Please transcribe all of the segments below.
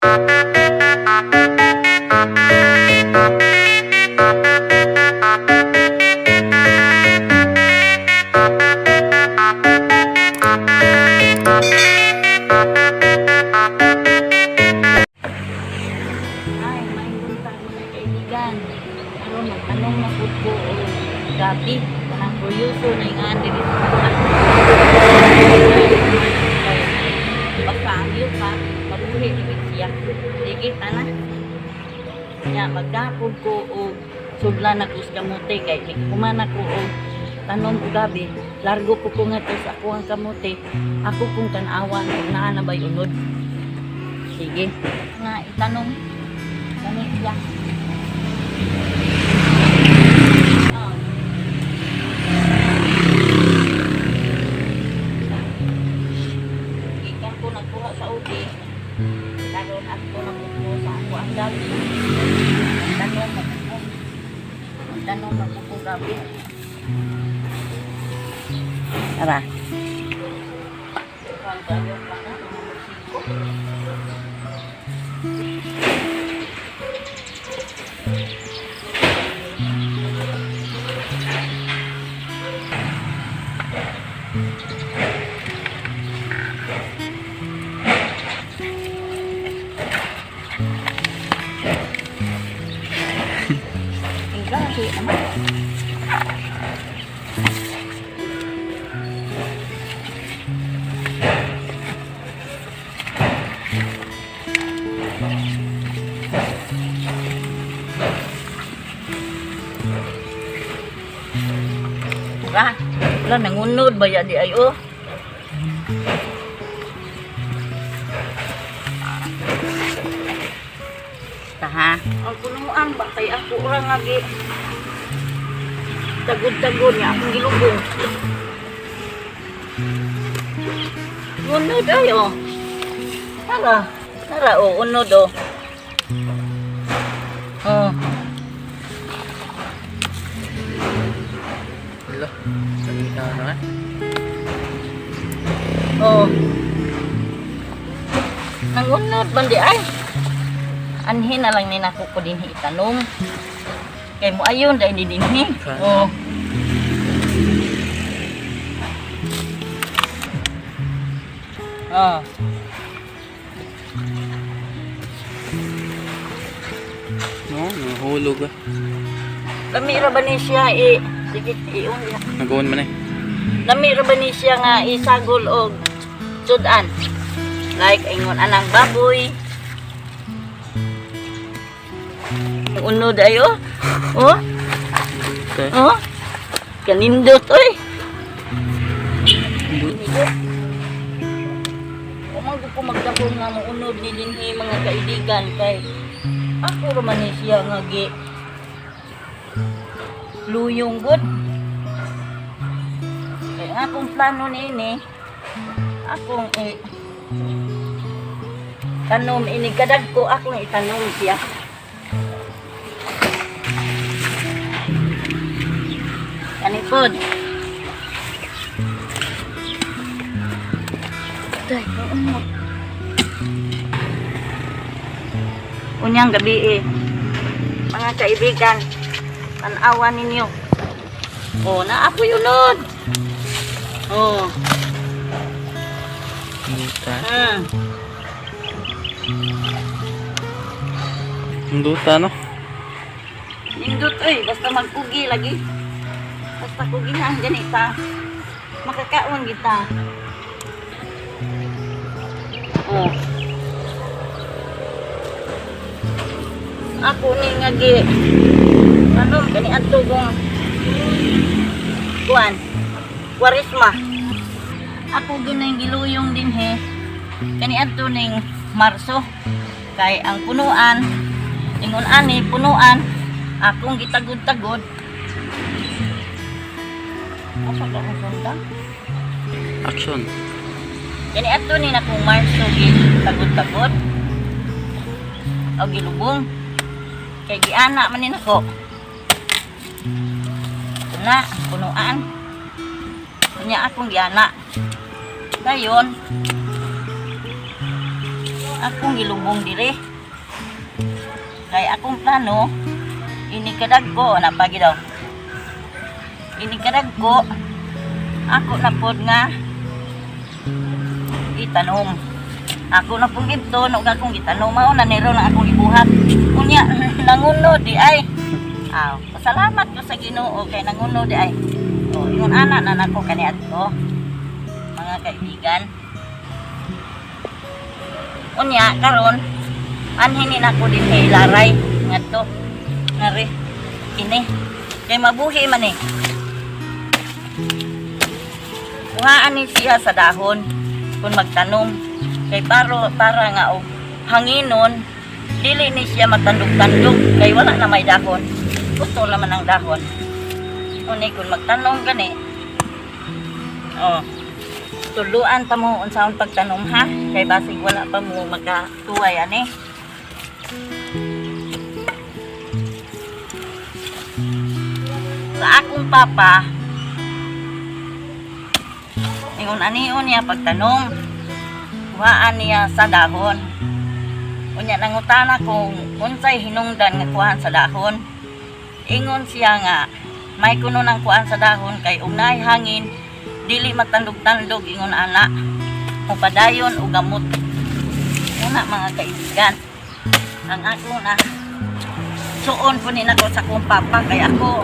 Ay, may buntag, mga kaibigan. Aron magtanong na pud ko og gabi. Kanang kuryoso na yung ate dito sa kuan. Basta ang yuka, mabuhi ni siya. Sige, tana. Nya, magdapod ko og sudla na ko sa kamote kay kumana ko og tanom og gabi. Largo ko ko nga to sa ako ang kamote. Ako kong tan-awan kung naa na ba'y unod. Sige. Nga itanom. Kani siya. Oh. Gikan ko nagkuha sa ubi. Karon ako nagkuha sa ako ang gabi. Tanom magkuha. Tanom magkuha gabi. Tara. Kuhan kayo pa na, siko. Ikaw, naman. Ra, wala nangunod ba ya di ay oh. Taha. Ang punuan ba kay ako ora nga gi tagod-tagod niya akong gilubong. Unod ay oh. Tara, tara oh, unod oh. Oh. Wala. Salita na eh. Oh. Nangunod bandi ay. Anhin na lang ni nako ko dinhi itanom. Kay mo ayon dahil di dinhi. Kana. Oh. Oh. No, nahulog ah. Lami ra ba ni siya i sige iun diha. Nag-on man eh. Lami ra ba ni siya nga isagol og sudan. Like ingon anang baboy. Unod ayo. Oh. Okay. Oh. Kanindot oy. Umang ko magdahom nga mounod ni dinhi, mga kaibigan, kay ako ra man ni siya nga gi luyong gud. Kay ang akong plano niini, akong i tanom ini kadag ko, akong itanom siya. Kani pod. Tay, oo. Unyang gabi eh. Mga kaibigan, tanawa ninyo. Oh, na ako yunod. Oh. Duta. Ang duta no? Nindot oy, basta magkugi lagi. Basta kugihan ganita. Makakaon kita. Oh. Ako ni nga gi ano kani adto kong kuan Kwaresma. Ako ginang giluyong dinhi kani adto ning Marso kay ang punuan ingon ani punuan akong gitagod-tagod. Asa ka akong sunda? Action. Kani adto ni nakong Marso gitagod-tagod o gilubong kay giana man ni nako na punuan nya akong giana dayon. Akong gilubong dire. Kay akong plano, ini kadagko, napagi daw. Ini kadagko, ako na pod nga itanom. Ako na pong gibton, ug akong gitanom, mao na nero na akong gibuhat. Unya, nanguno di ay. Aw, pasalamat ko sa Ginoo kay nanguno di ay. O, ingon ana na nako kaniadto, mga kaibigan. Unya, karon anhin ni nako din kay Laray ngadto. Ngari ini kay mabuhi man eh. Kuhaan ni siya sa dahon kung magtanom kay para nga og hanginon dili ni siya matandog-tandog kay wala na may dahon. Gusto naman ang dahon. Uni kung magtanom gani. Oh. Tuluan pa mo unsaon pagtanom ha kay basig wala pa mo makatuway ani. Sa akong papa, ingon anion niya pagtanom, kuhaan niya sa dahon. Unya nangutana kung unsay hinungdan nga kuhaan sa dahon. Ingon siya nga may kuno ng kuhaan sa dahon kay unay hangin dili matandog-tandog ingon ana o padayon o gamot. Una mga kaibigan, ang ako na suon po ni nako sa akong papa kay ako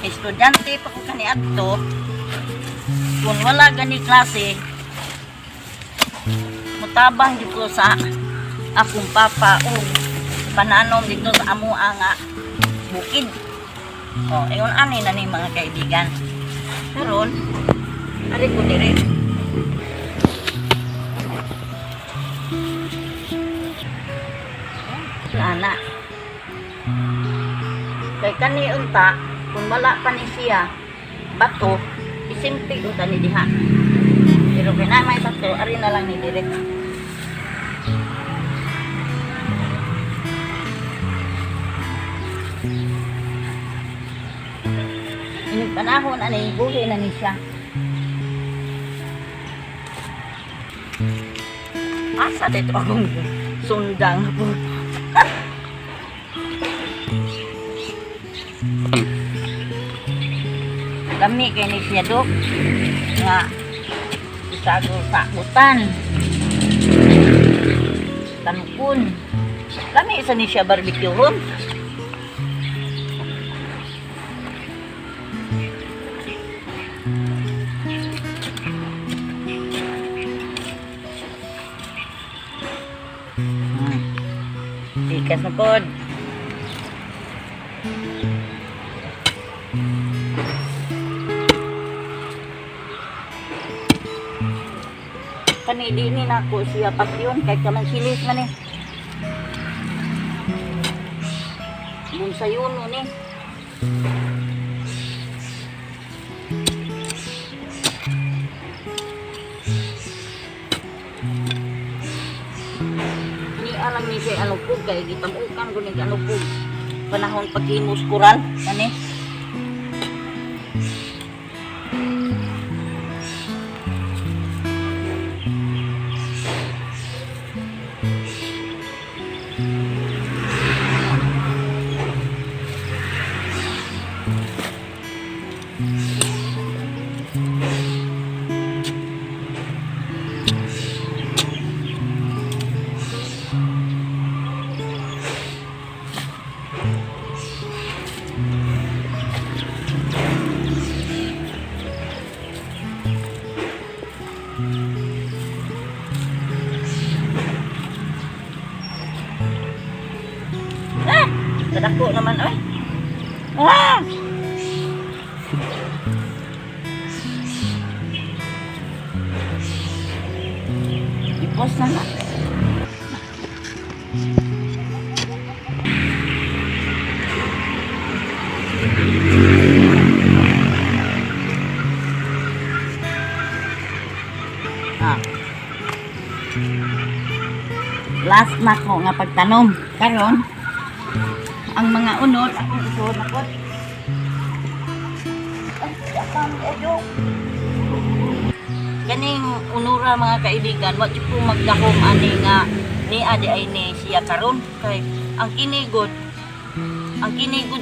estudyante pa ko kaniadto. Kung wala gani klase, mutabang jud ko sa akong papa o pananom dito sa amoa nga bukid. O, ingon ani na ni mga kaibigan. Karon, ari ko dire. Ana. Kay kani unta, kung wala pa ni siya bato, isimpi unta ni diha. Pero kay na may bato, ari na lang ni dire. Inig panahon ani buhi na ni siya. Asa dito akong sundang po. Kami kay ni siya dok nga isago sa utan. Tanukon. Kami isa ni siya barbecue ron. Tikas na pod. Kani di ni nako siya pakyon kay kaman silis man eh. Bunsayuno ni. Ni alam ni siya anupog kay gitamukan ko ni anupog. Panahon paghimus kural kani. Ah! Kadako naman oy. Ah! I-post na na. Ah. Last na ko nga pagtanom. Karon, ang mga unod akong isuod na ko. Ay, yakang oyo. Kaning unura, mga kaibigan, wa jud ko magdahom ani nga ni adi ay ni siya karon, kay ang kinigod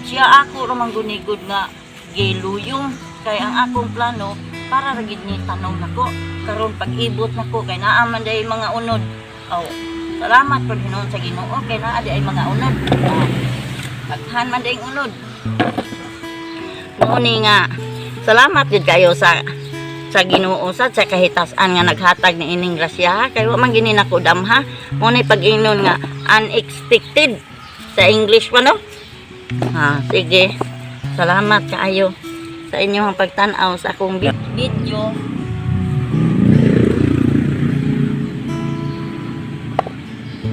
siya, ako ra man gunigod nga giluyong, kay ang akong plano para ra gid ni tanom nako karon pag-ibot nako, kay naa man day mga unod. Oh, salamat pud hinuon sa Ginoo kay naa di ay mga unod. Oh, daghan man day unod. Mao ni nga salamat jud kayo sa Ginoo sad sa kahitasan nga naghatag ni ining grasya ha, kay wa man gini nako damha. Mo ni pag-ingnon nga unexpected sa English pa, no? Ha, sige, salamat kaayo sa inyong pagtan-aw sa akong video.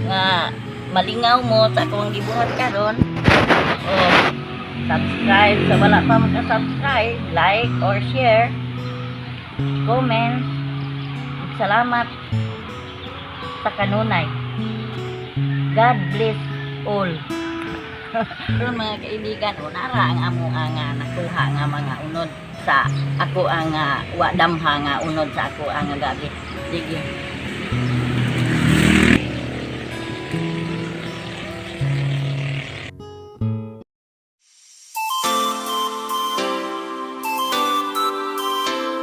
Nga malingaw mo sa akong gibuhat karon. Oh, subscribe sa wala pa maka-subscribe, like or share, comment. Salamat sa kanunay. God bless all. Pero mga kaibigan, o nara ang amo nga nakuha nga mga unod sa ako ang wa damha nga unod sa ako ang gabi. Sige.